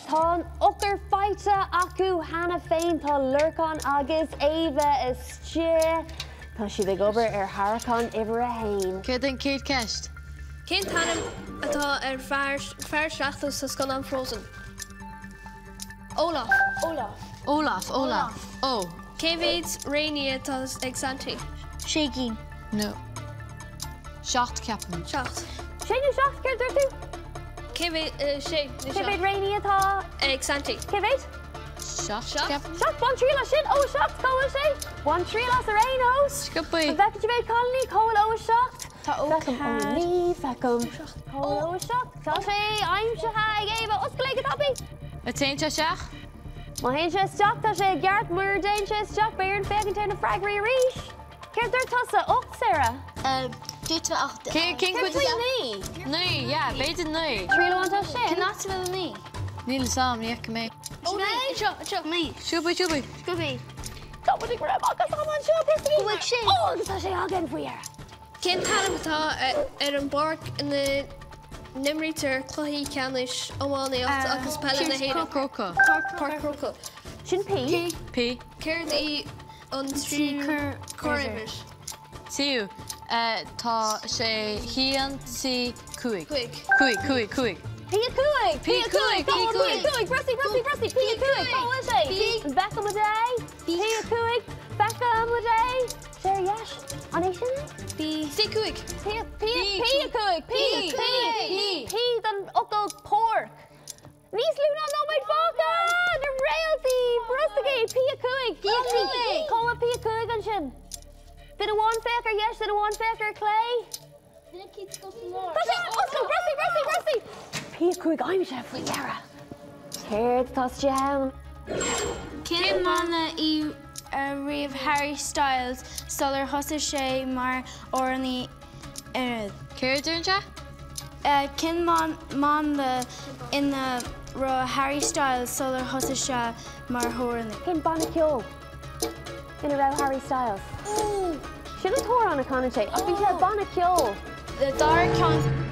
Tá an eochair faighte acu cheana féin, tá Lorcán agus Éabha istigh. Tá siad ag obair ar tharraiceán uimhir a haon. Céard é an chéad cheist? Cén t-ainm atá ar fear fear sneachta sa scannán Frozen? Olaf. Olaf. Olaf, Olaf. Ó. Cé mhéad Réinfhia atá ag Santaí? Sé cinn. No. 7, ceapaim. 7. Sé nó 7, céard dúirt tú? Cé mhéad, sé nó 7. Cé mhéad Réinfhia atá? Ag Santaí. Cé mhéad? 7, ceapaim. 7, bain triail as sin, ó 7, cá bhfuil sé? Bain triail as ar aon nós. Sciobthaí. An bhfeiceann sibh é, cailíní, cá bhfuil ó 7? Tá ó Feicim ó 9, feicim cá bhfuil ó 7? Tá sé aimsithe ag Éabha, oscail é go tapaidh! An dtéann sé isteach? Má théann sé isteach, tá sé i gceart, mura dtéann sé isteach, beidh orainn féachaint ar na freagraí arís. Céard dúirt tusa? 8, Sarah? Dúirt mé 8. Cén Céard cuid faoi is 9? 9, yeah, b'fhéidir 9. Triail a bhaint as sin. Cén áit a bhfuil 9? Níl fhios a'm, ní fheicim é. Ó, 9, anseo, anseo. 9. Sciobfaidh, sciobfaidh. Sciobfaidh. Tá muid ag rith amach as am anseo, Broscaí! Bhuaigh sé. Ó, agus tá sé againn faoi dheireadh. Cén t-ainm atá ar an bpáirc ina n-imrítear cluichí ceannais iománaíocht agus peile na hÉireann? Croke. Páirc Croke. Sin P. P. Céard í an tríú corruimhir? Tríú. Tá sé haon, trí, cúig. Cúig. Cúig, cúig, cúig. P 5! P 5! P 5! Broscaí, broscaí, broscaí! P 5! Cá bhfuil sé? An bhfeiceann muid é? P 5! Feiceann muid é? Sé ar dheis. An é sin é? P. C 5! P, P, P 5! P, P, P, P don fhocal páirc. Níos lú ná nóiméad fágtha! Na réaltaí! Broscaí! P 5! P 5! Cá bhfuil P 5 ansin? Duine amháin féach ar dheis, duine amháin féach ar clé. Tá sé! Oscail! Broscaí, broscaí, broscaí! P 5 aimsithe faoi dheireadh. Céard atá istigh ann? Cén mbanna í a raibh Harry Styles sular thosaigh sé mar amhránaí aonair? Céard a deireann sé? Cén mbanna ina raibh Harry Styles sular thosaigh sé mar amhránaí? Cén banna ceoil ina raibh Harry Styles? Sin an t-amhrán a chanann sé, ach bhí sé i banna ceoil. Dara ceann.